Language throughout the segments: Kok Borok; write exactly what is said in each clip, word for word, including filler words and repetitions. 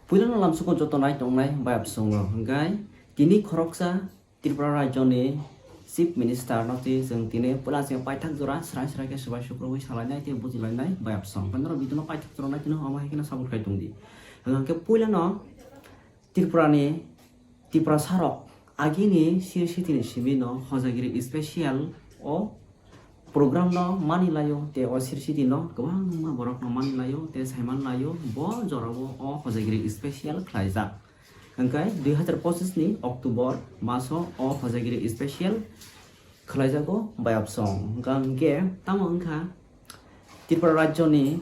Puilano lamsuko joto nai tongnai bayapsongo hwnkhe tini khoroksa Tripura rajyoni Chief Minister no twi chwng tini puila se paithak jora srai srai khe swbai sukrubwi salainai tei bujilainai bayapsong. Hwnkhe norok video no paithak jora nai tini omo hai kheno support khai tongdi. Hwnkhe puilano Tripurani Tiprasarok agini Sir City ni simi no Hojagiri special o program no mani laio tei o Sir City no kwbangma borok no mani laio tei saiman laio bo jorao o Hojagiri special khlaijak. Hwnkhe dui hazar pochis ni October maso o Hojagiri special khlaijago bayapsong. Hwnkha hwnkhe tamo wngkha Tripura rajyoni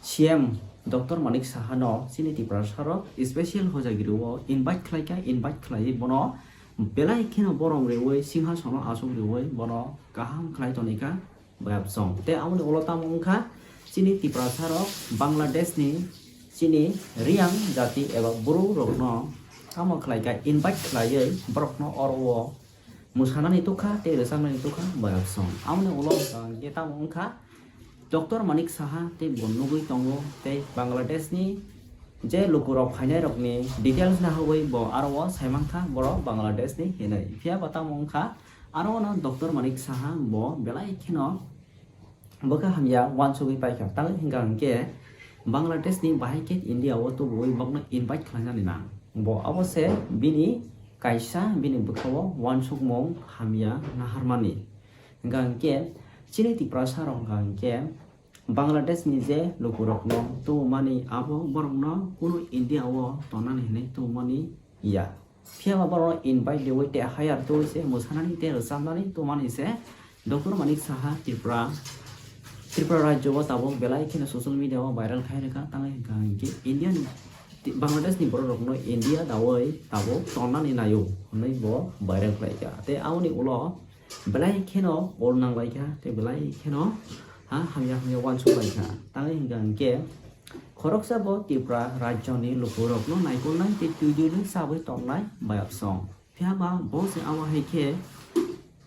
C M Doctor Manik Saha no chini Tiprasarok special Hojagiri o invite khlaikha, invite khlaiwi bono belai kheno borom riwi singhasono achuk riwi bono kaham khlai tonikha bayapsong. Tei aboni ulo tamo wngkha chini Tiprasarok Bangladesh ni chini Riyang jati eba Bru rokno tamo khlaikha invite khlaiwi borokno oro o mwsanani tukha tei rwchapnani tukha bayapsong. Aboni ulo hwnkha hwnkhe tamo wngkha Doctor Manik Saha tei bo nugwi tongo tei Bangladesh ni je lukurok phainairokni details naharwi bo aro o saimankha borok Bangladesh ni hinwi. Phiya ba tamo wngkha aro no Doctor Manik Saha bo belai kheno bwkha hamya uansugwi paikha. Tamni hwnkha hwnkhe Bangladesh ni bahai khe India o tubuwi bokno invite khlainani nang. Bo abo se bini kaisa bini bwkha o uansukmung hamya naharmani. Hwnkha hwnkhe chini Tiprasa rok hwnkha hwnkhe Bangladesh ni je lukurokno tubumani abo borokno kunu India o tonani hinwi tubumani ya. Phiya ba borokno invite riwi tei hire twiwi se mwsanani tei rwchapnani tubumani se Doctor Manik Saha Tripura, Tripura rajyo o tabuk belai kheno social media o viral khai rwkha, tangwi hwnkha hwnkhe India ni Bangladesh ni borok rokno India dawi tabuk tonnani naio hwnwi bo viral khlaikha. Tei aboni ulo belai kheno ol nanglaikha tei belai kheno ha hamya hamya uansuk laikha. Tangwi hwnkha hwnkhe khoroksa bo Tripura rajyoni lukurokno naikolnai tei twi dwino chabwi tongnai bayapsong. Phiya ba bo se abo hai khe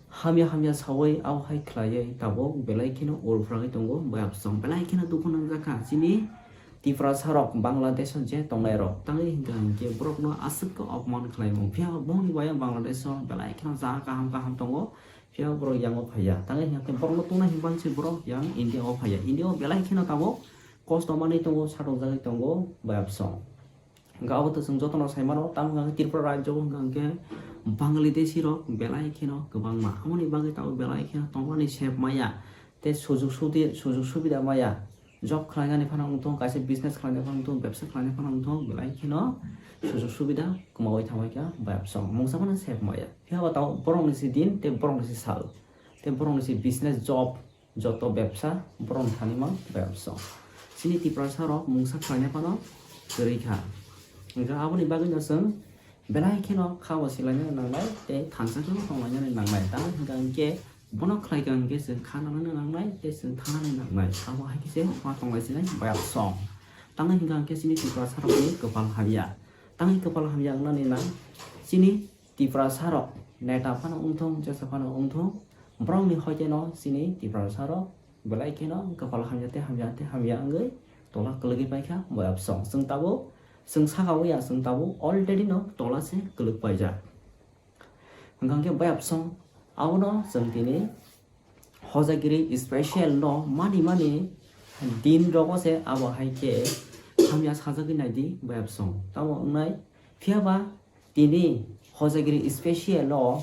hamya hamya sawi abo hai khlaiwi tabuk belai kheno ol phrangwi tongo bayapsong. Belai kheno dukhu nangjakha chini Tiprasarok Bangladesh o je tongnairok tangwi hwnkha hwnkhe borokno aswk khe opman khlaimung. Phiya bongni bai Bangladesh o belai kheno jaga kaham kaham tongo. Phiya borok yango phaiya. Tangwi hwnkha khe borokno tungna hinwi se borok yang India o phaiya. India o belai kheno tabuk kosto manwi tongo, satokjagwi tongo bayapsong. Hwnkha abo to chwng jotono sai mano, tamo hwnkha khe Tripura rajyo o hwnkha hwnkhe Bangladeshi rok belai kheno kwbangma. Aboni bagwi tabuk belai kheno tongmani sep maya tei sujuk sudi-, sujuk subida maya. Job khlainani phano wngthung, kaisa business khlainani phano wngthung, bebsa khlainani phano wngthung, belai kheno sujuk subida kwmawi thangbai kha bayapsong. Mungsa phano sep maya. Phiya ba tabuk borokni se din tei borokni se sal. Tei borokni se business, job, joto bebsa borokni thani mang bayapsong. Chini Tiprasa rok mungsa khlainai phano kwrwi kha. Hwnkha aboni bagwi no chwng belai kheno kha bo silainani nangnai tei thansa khe bo tonglainani nangnai. Tamo hwnkha hwnkhe bono khlai kha hwnkhe chwng kha nangnai nangnai tei chwng thanani nangnai. Abo hai khe se ma tonglai sinai bayapsong. Tamo hwnkha hwnkhe chini Tiprasa rokni kwpal hamya. Tamo kwpal hamya wngnani nang chini Tiprasa rok neta phano wngthung, jesa phano wngthung, borokni hoite no chini Tiprasa rok belai kheno kwpal hamya tei hamya tei hamya wngwi tola kwlwgwi paikha bayapsong. Chwng tabuk, chwng saka o ya, chwng tabuk already no tola se kwlwk paijak. Hwnkha khe bayapsong abono chwng tini Hojagiri special no mani mani din rogo se abo hai khe hamya sajagwi naidi bayapsong. Tamo wngnai phiya ba tini Hojagiri special o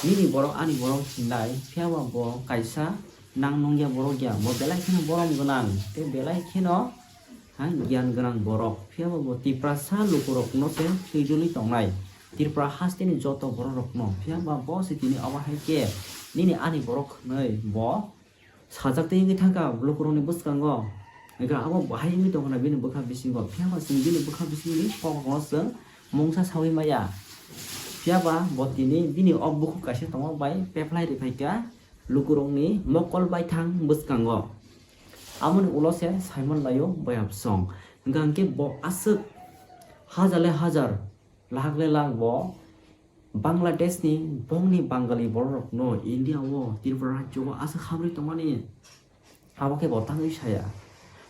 nini borok ani borok hinlai phiya ba bo kaisa nang nungya borok ya, bo belai kheno borom gwnang tei belai kheno ha giyan gwnang borok, phiya ba bo Tiprasa lukurokno se swijuli tongnai. Tripura hasteni joto bororokno, phiya ba bo se tini abo hai khe nini ani borok hwnwi bo sajak tei wngwi thangkha lukurokni bwskango. Hwnkhe abo bahai wngwi tongkha na bini bwkha bisingo, phiya ba chwng bini bwkha bisingni kokrokno chwng mungsa saui maya. Phiya ba bo tini bini o bukhuk kaisa tongma bai peplai rwphaikha lukurokni mokol baithang bwskango. Aboni ulo se Simon laio bayapsong. Hwnkha hwnkhe bo aswk hajar le hajar, lakh le lakh bo Bangladesh ni bongni Bangali borok rok no India o Tripura rajyo o aswk hamri tongmani. Abo khe bo tangwi saya.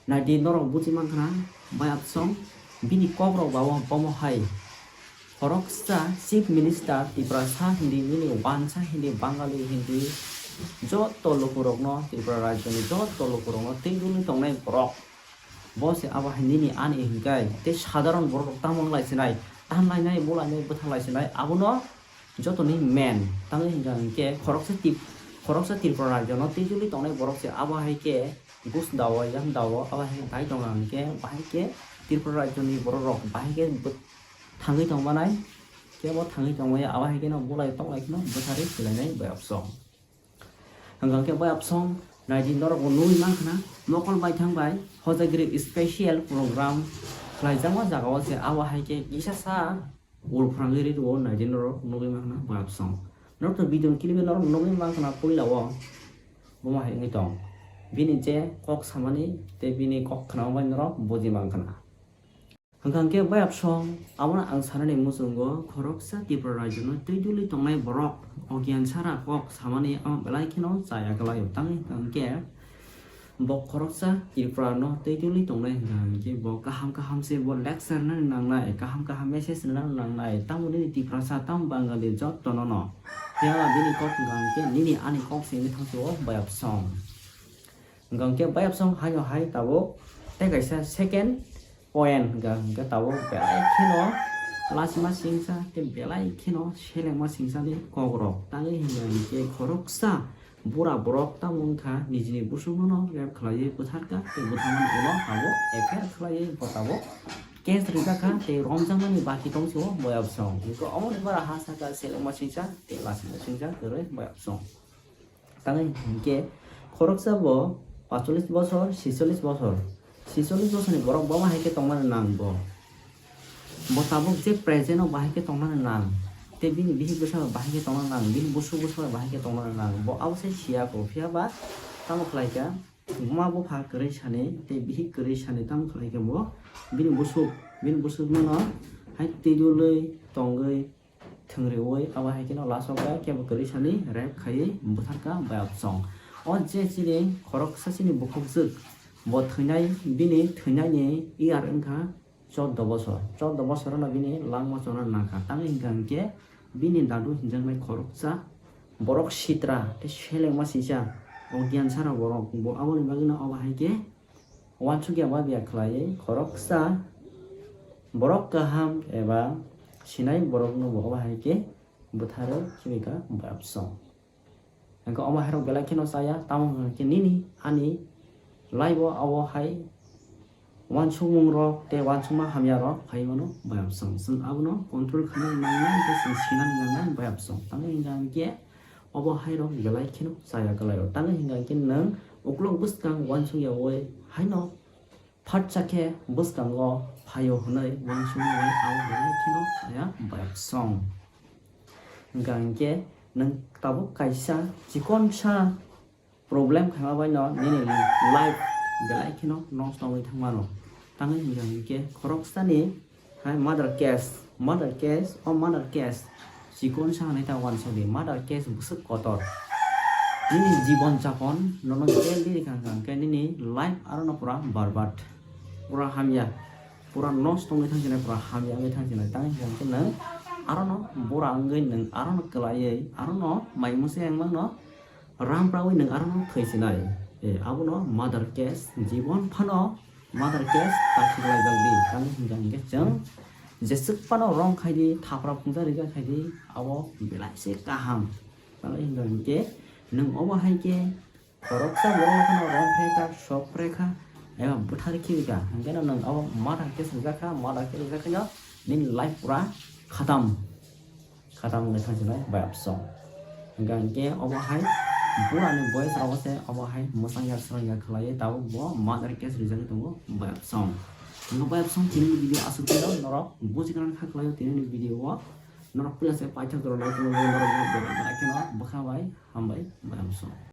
Naidi norok buji mankha na bayapsong. Bini kokrok ba o bomo hai khoroksa Chief Minister Tiprasa hindi, nini wansa hindi, Bangali hindi, joto lukurokno, Tripura rajyoni joto lukurokno tei duli tongnai borok. Bo se abo hai nini ani hinkai tei sadharon borok rok tamo wng lai sinai, tan lainai, bo lainai, bwthang lai sinai, abono jotoni main. Tamo hinka hinkhe khoroksa Tip-, khoroksa Tripura rajyono tei duli tongnai borok se abo hai khe gus dao, yang dao, abo hai khe dai tonga hinkhe bahai khe Tripura rajyoni borok rok bahai khe bw-, thangwi tong manai, kebo thangwi tong maya, abo hai kheno bulai tong lai kheno bwtharwi swlainai bai opsong. Hwnkha khe bai opsong naidi norok bo nugwi mankha na, mokol baithang bai Hojagiri special program khlaijakma jagao se abo hai khe kisa sa ul phrangwi ri rwo naidi norok nugwi mankha na bai opsong. Norok to video clip norok nugwi mankha na puila o bomo hai wngwi tong. Bini je kok samani tei bini kok khna bai norok buji mankha na. Hwnkha khe bai opsong, abono ang sanani muchungo khoroksa Tripura rajyono twi duli tongnai borok, ogiyan sara kok samani ang belai kheno chaya kwlaio. Tamo hwnkha khe bo khoroksa Tripura no twi duli tongnai hwnkha khe bo kaham kaham se bo lecture nani nangnai, kaham kaham message rwna nangnai, tamo nini Tiprasa, tamo Bangali jotono no. Phiya bini kok hwnkha khe nini ani kok se wngwi thangsi o bai opsong. Hwnkha khe bai opsong haino hai tabuk tei kaisa second point hwnkha hwnkhe tabuk belai kheno lachima singsa tei belai kheno selengma singsani kokrok tangwi hwnkha hinkhe khoroksa bura borok tamo wngkha nijini busukno no rape khlaiwi butharkha tei butharmani ulo tabuk F I R khlaiwi bo tabuk case rijak kha tei romjakmani baki tongsi o bai opsong. Hwnkhe omoni bara ha saka selengma singsa tei lachima singsa kwrwi bai opsong. Tangwi hinkhe khoroksa bo pacholis bosor, sicholis bosor, sicholis bosorni borok bomo hai khe tongmani nang bo. Bo tabuk je present o bahai khe tongmani nang. Tei bini bihik bwsa bai bahai khe tongmani nang, bini busuk bwsa bai bahai khe tongmani nang. Bo abo se siya kho, phiya ba tamo khlai kha, buma bupha kwrwi sani tei bihik kwrwi sani tamo khlai kha bo bini busuk, bini busuk mano hai twi dului tongwi thwngriwi abo hai kheno last o khe bo kwrwi sani rape khaiwi butharkha bai opsong. O je chini khoroksa chini bukhukjwk bo thwinai, bini thwinaini year wngkha chordo bosor. Chordo bosor no bini langma chona nangkha. Tamo hwnkha hinkhe bini dadu hinjaknai khoroksa borok sitra tei selengma singsa, ogiyan sara borok bo aboni bagwino abo hai khe uansukya babya khlaiwi khoroksa borok kaham eba sinai borokno bo obo hai khe bwtharwi khibika bai opsong. Hwnkhe omo hairok belai kheno chaya, tamo hwnkhe nini ani life o abo hai uansukmungrok tei uansukma hamyarok phaiwi mano bai opsong. Chwng abono control khaina nangnai tei chwng sinani nangnai bai opsong. Tamo hwnkha hinkhe obo hairok belai kheno chaya kwlaio. Tamo hwnkha hinkhe nwng uklok bwskang uansukyaui haino phatsa khe bwskango phaio hwnwi uansukmani abo belai kheno chaya bai opsong. Hwnkha hinkhe nwng tabuk kaisa chikonsa problem khaima baino nini life belai kheno nosto wngwi thangmano. Tangwi hwnkha hinkhe khoroksani hai murder case, murder case, o murder case chikonsa hwnwi ta uansukdi, murder case bwswk kotor. Nini jibon japon nono daily rikha hwnkha hinkhe nini life arono pura barbad, pura hamya, pura nosto wngwi thangsinai, pura hamya wngwi thangsinai. Tangwi hwnkha hinkhe nwng arono bura wngwi nwng arono kwlaiwi arono mai mungsa yang mangno ram prawi nwng arono thwisinai. E, abono murder case, jibon phano murder case ta khiklaijakdi. Tamo hwnkha hinkhe chwng jeswk phano wrong khaidi, thapra phungsa rwkha khaidi, abo belai se kaham. Tamo hwnkha hinkhe nwng obo hai khe khoroksa borok phano wrong khaikha, sok khaikha, eba bwthar khibika, hinkhe no nwng abo murder case rwjakha, murder case rwjakha no nini life pura khatam. Khatam wngwi thangsinai bai opsong. Hwnkha hinkhe obo hai burani boyes rogo se obo hai mwchangya swrangya khlaiwi tabuk bo murder case rijagwi tongo bai opsong. Hwnkhe bai opsong tinini video aswk tino norok bujigrani kha khlaio tinini video o norok puila se paithak jora nai tongwi norok no belai belai kheno bwkha bai hambai bai opsong.